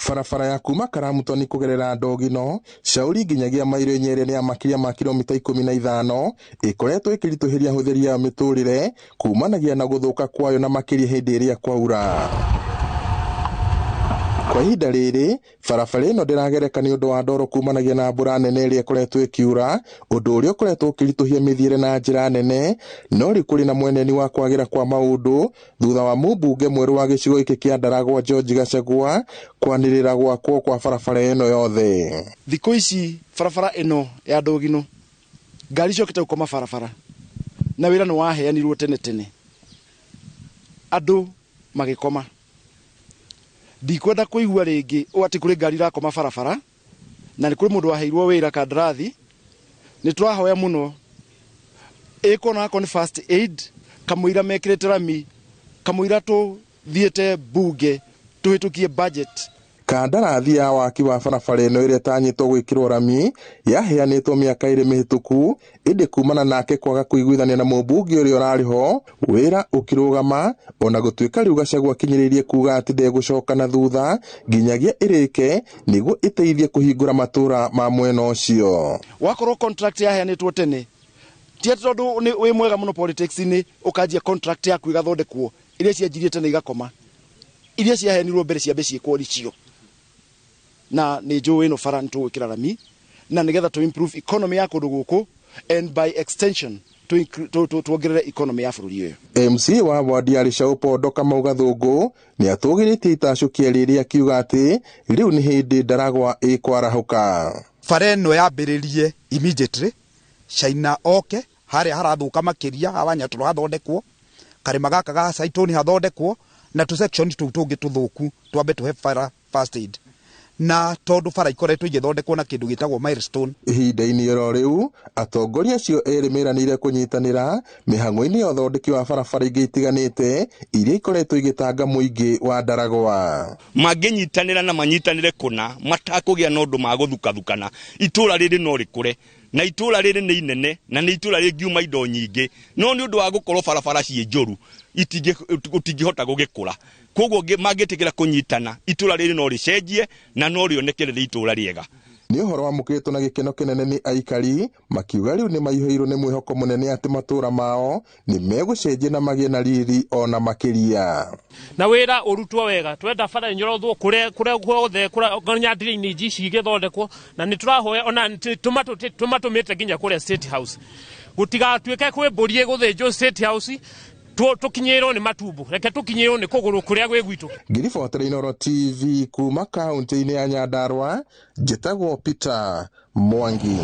Barabara ya kuma Karamutoni kũgerera Ndogino, Shauri nginyagia mairo inya ĩrĩa nĩ ya makĩria ma kilomita 15 ĩkoretwo ĩkĩritũhĩria ahũthĩri a mĩtũrĩre kumanagia na gũthũka kwayo na makĩria hĩndĩ ĩrĩa kwaura. Kwa ihinda rĩrĩ barabara ĩno ndĩragereka nĩ ũndũ wa ndoro kumanagia na mbura nene ĩrĩa ĩkoretwo ĩkiura, ũndũ ũrĩa ũkoretwo ũkĩritũhia mĩthiĩre na njĩra nene. No rĩu kũrĩ na mweneni wa kwagĩra kwa maũndũ thutha wa mũmbunge mwerũ wa gĩcigo gĩkĩ kĩa Ndaragwa George Gachagua kwanĩrĩra gwakwo kwa barabara ĩno yothe. Thikũ ici barabara ĩno ya Ndogino ngari ciokĩte gũkoma barabara na wĩra nĩ waheanirwo tene tene, andũ magĩkoma. Ndikwenda kũigua rĩngĩ ũũ atĩ kũrĩ ngari irakoma barabara na nĩ kũrĩ mũndũ waheirwo wĩra kandarathi. Nĩ tũrahoya mũno ĩkwo na akorwo nĩ first aid kamũira mekĩrĩte rami, kamũira tũthiĩte mbunge tũhĩtũkie budget. Kandarathi ya waki wa barabara ĩno ĩrĩa ĩtanyĩtwo gwĩkĩrwo rami yaheanĩtwo mĩaka 2 mĩhĩtũku, ĩndĩ kumana nake kwaga kũiguithania na mũmbunge ũrĩa ũrarĩ ho wĩra ũkĩrũgama, ona gũtuĩka rĩu Gachagua akinyĩrĩirie kuga atĩ ndegũcoka na thutha nginyagia ĩrĩke nĩguo ĩteithie kũhingũra matũra ma mwena ũcio. Wakorwo contract yaheanĩtwo tene, ti atĩ tondũ nĩ wĩ mwega mũno politics-inĩ ũkanjia contract yaku ĩgathondekwo, iria cianjirie tene igakoma, iria ciaheanirwo mbere ciambe ciĩkwo ricio. Na nĩ njũĩ ĩno bara nĩ tũgwĩkĩra rami na nĩgetha to improve economy ya kũndũ gũkũ and by extension tuongerere economy ya bũrũri ũyũ. MC wa wadi ya Rĩcaũ Pondo Kamau Gathũngũ nĩ atũgĩrĩtie itacũkia rĩrĩ akiuga atĩ rĩu nĩ hĩndĩ Ndaragwa ĩkwarahũka. Bara ĩno yambĩrĩrie immediately, China oke harĩa harathũka makĩria hawa Nyatũrũ hathondekwo, karĩma gaka ga Saitoni hathondekwo, na tũ section tũu tũngĩ tũthũku twambe tũhe bara first aid. Na tondũ bara ikoretwo igĩthondekwo na kĩndũ gĩtagwo milestone. Ihinda-inĩ oro rĩu atongoria acio erĩ meranĩire kũnyitanĩra mĩhang'o-inĩ ya ũthondeki wa barabara ingĩ itiganĩte iria ikoretwo igĩtanga mũingĩ wa Ndaragwa. Mangĩnyitanĩra na manyitanĩre kũna matakũgĩa na ũndũ magũthukathukana, itũra rĩrĩ no rĩkũre, na itũra rĩrĩ nĩ inene na nĩ itũra rĩngiuma indo nyingĩ, no nĩ ũndũ wa gũkorwo barabara ciĩ njũru gũtingĩhota gũgĩkũra. Koguo mangĩtĩkĩra kũnyitana itũra rĩrĩ no rĩcenjie na no rĩoneke rĩrĩ itũra rĩega. Nĩ ũhoro wamũkĩrĩtwo na gĩkeno kĩnene nĩ aikari makiuga rĩu nĩ maihũirwo nĩ mwĩhoko mũnene atĩ matũra mao nĩ megũcenjia na magĩe na riri ona makĩria. Na wĩra ũrutwo wega, twenda bara ĩnyorothwo kũrĩa kũrĩa guothe, kũrĩa nyandiria-inĩ ici igĩthondekwo, na nĩ tũrahoya ona tũmatũmĩte nginya kũrĩa State House. Gũtigatuĩke kwĩ mbũri ĩgũthĩnjwo State House, tũkinyĩrwo nĩ matumbo, reke tũkinyĩrwo nĩ kũgũrũ kũrĩa gwĩ gwitũ. Ngĩribotera Inooro TV kuma kaunti-inĩ ya Nyandarua, njĩtagwo Peter Mwangi.